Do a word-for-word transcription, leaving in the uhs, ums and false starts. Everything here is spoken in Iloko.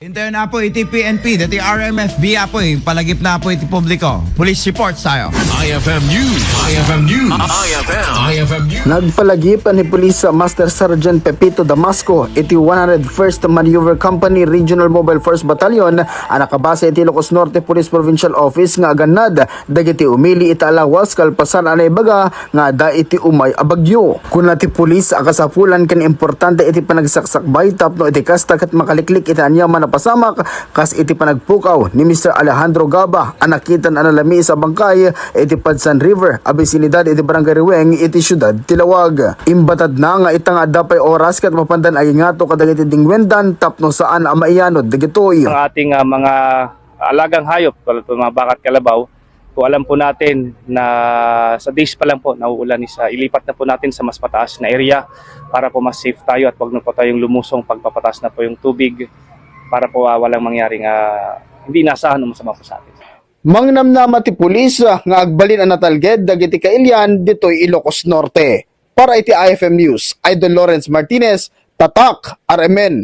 Intayon na po iti P N P, dati R M F B apoy, palagip na po iti publiko. Police report tayo. I F M News. I F M News. I F M. I F M News. Nagpalagip ni Police Master Sergeant Pepito Damasco iti one hundred first Maneuver Company Regional Mobile Force Battalion a nakabase iti Ilocos Norte Police Provincial Office nga agannad dagiti umili iti alawas kalpasan a naibaga nga adda iti umay a bagyo. Kuna ti pulis a kasapulan ken importante iti panagsaksakbay tapno iti kasta ket makaliklik iti aniaman a pasamak kas iti panagpukaw ni Mister Alejandro Gaba a nakitan a nalamiis a bangkay iti Padsan River a bisinidad iti Barangay Riweng iti siudad ti Lawag. Imbatadna nga ita nga adda pay oras ket mapandan agingato kadagiti dingwendan tapno saan a maiyanod dagitoy. Ang ating ah, mga alagang hayop, tulad po mga baka at kalabaw, po alam po natin na sa days pa lang po nauulan is ah, ilipat na po natin sa mas mataas na area para po mas safe tayo at wag na po tayong lumusong pagpapataas na po yung tubig para po ah, walang mangyaring ah, hindi inaasahan o masama po sa atin. Mangnamnama ti pulis ah, nga agbalin a natalged dagiti kailian ditoy Ilocos Norte. Para iti I F M News, Idol Lawrence Martinez, Tatak, R M N.